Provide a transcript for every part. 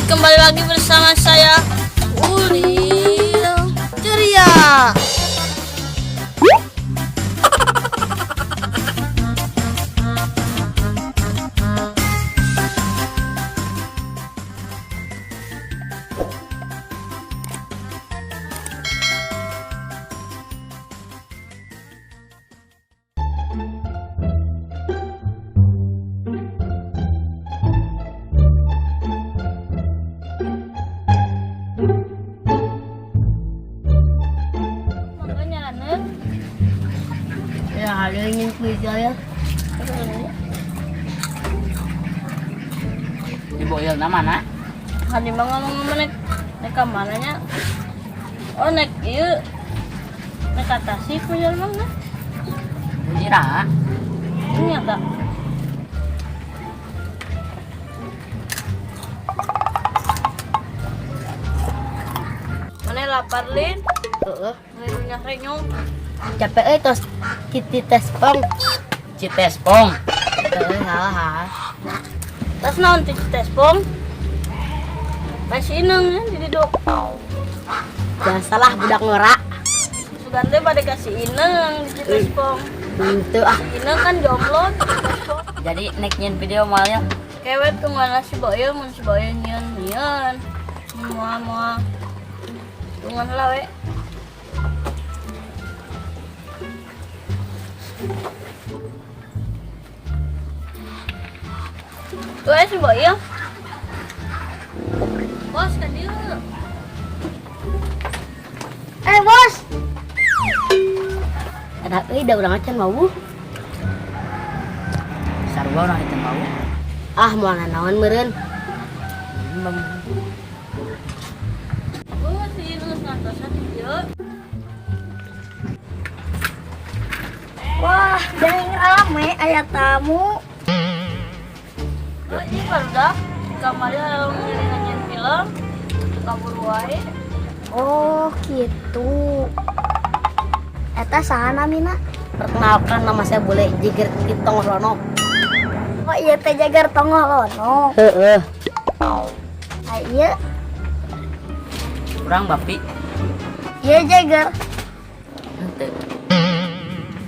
Kembali lagi bersama saya, Ulil Ceria. Makanya Ranen. Ya, ada ingin video ya. Ibu Il na mana? Tadi mah ngomong-ngomong naik naik ke mana nya? Oh, naik iya. Naik ke atas sih punya mana? Ira. Ini ya, Kak. Mana lapar, Lin? Heeh. Ngerunyah renyong. Capek euy tos titi tes pong. Citespong. Heeh, salah. Tas naon ti tes pong? Masih ineng ya di duduk. Biasalah budak norak. Sugan teh pada kasih ineng di Citespong. Henteu ah. Ineng kan jomblo di Citespong. Jadi nek nyen video malnya. Kewet kemana si Boyo, mun si Boyo nyeun nyeun. Moal moal. Tungguan lah we. Tuh eh, si Boyo. Bos, ka dieu. Eh, bos. Ada euy da urang acan mau. Sarua urang itu mau. Ah, moal naon meureun. Oh, si Inus ngantosan di dieu. Wah, jangan rame, aya tamu. Oh, ini baru dah. Di kamarnya nyanyiin film. Kabur wae. Oh, gitu. Eta saha namina? Perkenalkan, nama saya Bule Jiger Kitong Rono. Oh iya teh Jagar Tongolono. Heeh. Ah, iya, Urang bapi. iya Jagar. Henteu.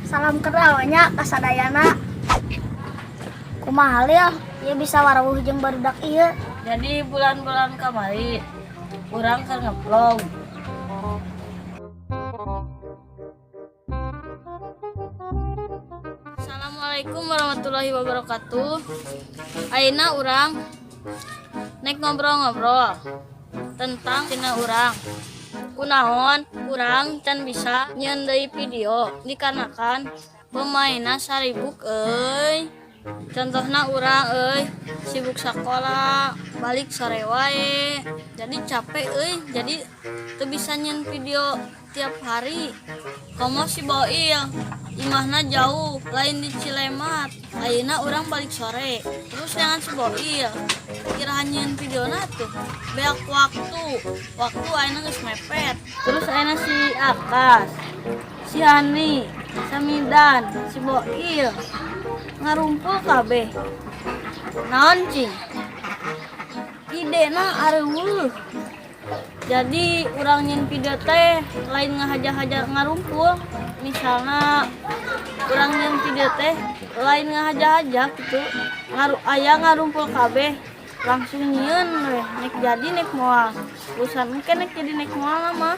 Salam kenal nya ka sadayana. Kumaha Lil? Ieu bisa warawuh jeung barudak ieu. Jadi bulan-bulan kamari urang keur ngevlog. Assalamualaikum warahmatullahi wabarakatuh. Ayeuna urang nek ngobrol-ngobrol tentang tina urang. Kunaon urang can bisa nyieun deui video dikarenakan pemainna saribuk euy. Contohna urang euy sibuk sekolah, balik sore wae. Jadi capek euy, jadi teu bisa nyieun video tiap hari. Komo si Boil, imahna jauh, lain di Cilemat. Ayeuna urang balik sore. Terus jangan si Boil, kira nyieun videona tuh beak waktu. Waktu ayeuna geus mepet. Terus ayeuna si Akas, si Hani, Samidan, si Boil ngarumpul kabeh. Naon cing? Idena areuweuh. Jadi urang nyieun video teh lain ngahaja-haja ngarumpul. Misalnya urang nyieun video teh lain ngahaja-haja gitu. Ngaru aya ngarumpul kabeh langsung nyieun weh, nek jadi nek moal. Urusan engke nek jadi nek moal mah.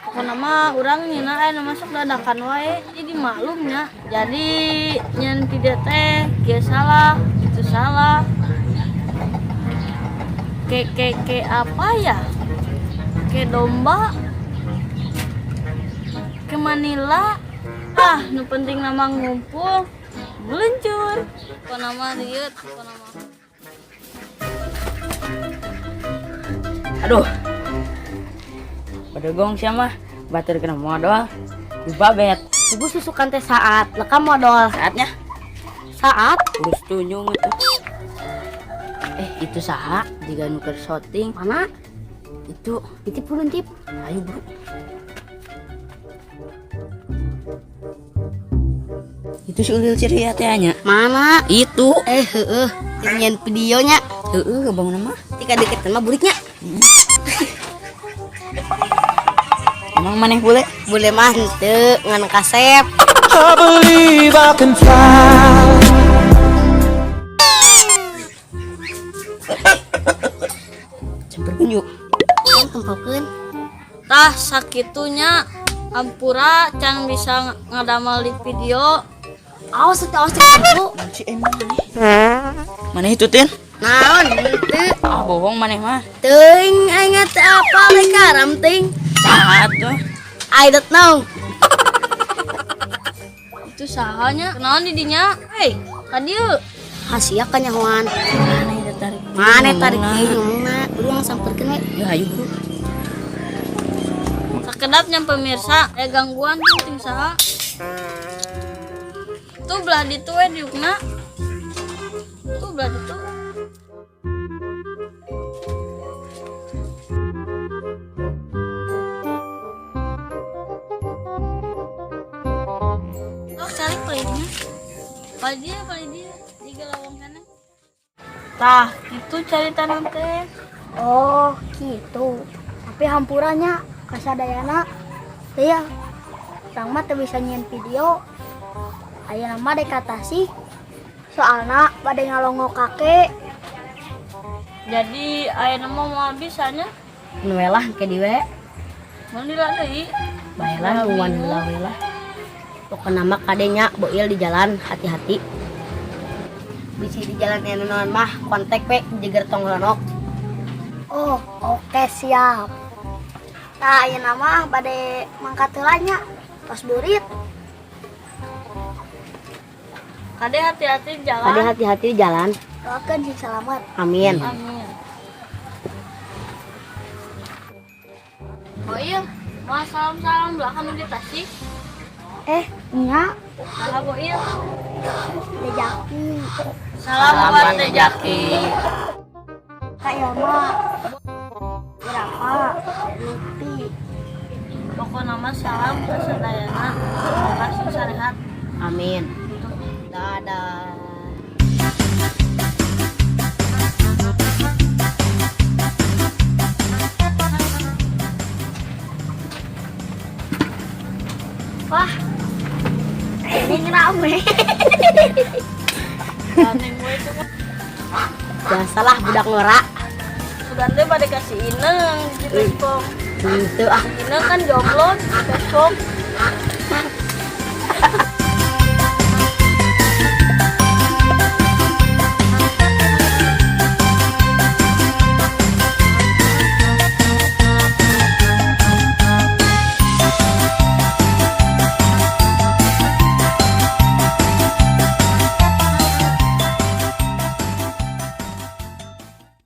Pokona mah urang nyieuna aya nu masuk dadakan wae. Jadi maklumnya. Jadi nyieun video teh kieu salah, itu salah. Ke ke ke apa ya? Ke domba, ke Manila. Ah, nu penting nama ngumpul, meluncur. Pokona mah rieut, pokona mah. Aduh. Badegong sia mah batur kena modal. Dibabet. Ibu susukan teh saat leka modal. Saatnya Saat urus tunjung itu. Eh, itu saha jiga nu keur syuting. Mana? Itu. Titip pulun tip. Ayo, Bro. Itu si Ulil ceria teh nya. Mana? Itu. Eh, heeh. Nyieun videonya. Heeh, bangun mah. Ti dikedeketan mah buriknya. Emang maneh bule? Bule mah henteu ngan kasep. I believe I can fly. Samperkeun yuk. Kan tempokeun. Tah sakitunya ampura can bisa ngadamal di video. Awas teh, awas teh bu. Si emang maneh. Maneh itu tin? Naon henteu? Ah bohong maneh mah. Teuing aing teh apa we karam teuing. Saha tuh? I don't know. Itu sahanya kenalan di dinya. Hei, kadieu. Hasia kanyahoan. Mana itu tarik? Mana tarik teuing ngomongna? Urang samperkeun we. Ya ayo bro. Sakedapnya pemirsa, aya gangguan tuh ting saha. Tuh belah ditu we diukna. Tuh belah ditu. Oh, cari palingnya. Paling dia, paling dia. Di lawang sana. Tah, itu cari tanam teh. Oh, gitu. Tapi hampuranya kasadayana teh ya. Urang mah teu bisa nyieun video. Ayeuna mah dek ka Tasik. Soalna bade ngalongok kakek. Jadi ayeuna mah moal bisanya. Nu we lah ke diwe. Mun lila deui. Bae lah nungguan heula we lah. Pokona mah kadenya boil di jalan hati-hati. Bisi di jalan aya naon mah kontak we jeger tong lonok. Oh, oke siap. Nah, ayeuna mah bade mangkat heula nya. Tos burit. Kade hati-hati di jalan. Kade hati-hati di jalan. Doakeun sing selamat. Amin. Amin. Oh iya, mau salam-salam belakang di Tasik. Eh, nya Salah Boil. Teh Jaki. Salam buat Teh Jaki. Kak Ilma. Berapa? Lupi. Pokoknya mah salam ke sadayana. Semoga sing sarehat. Amin. Dadah. Wah. Ini rame. Aneh gue itu mah. Biasalah budak ngora. Sudah teh pada kasih Ineng di Facebook. Gitu ah. Ineng kan jomblo di Facebook.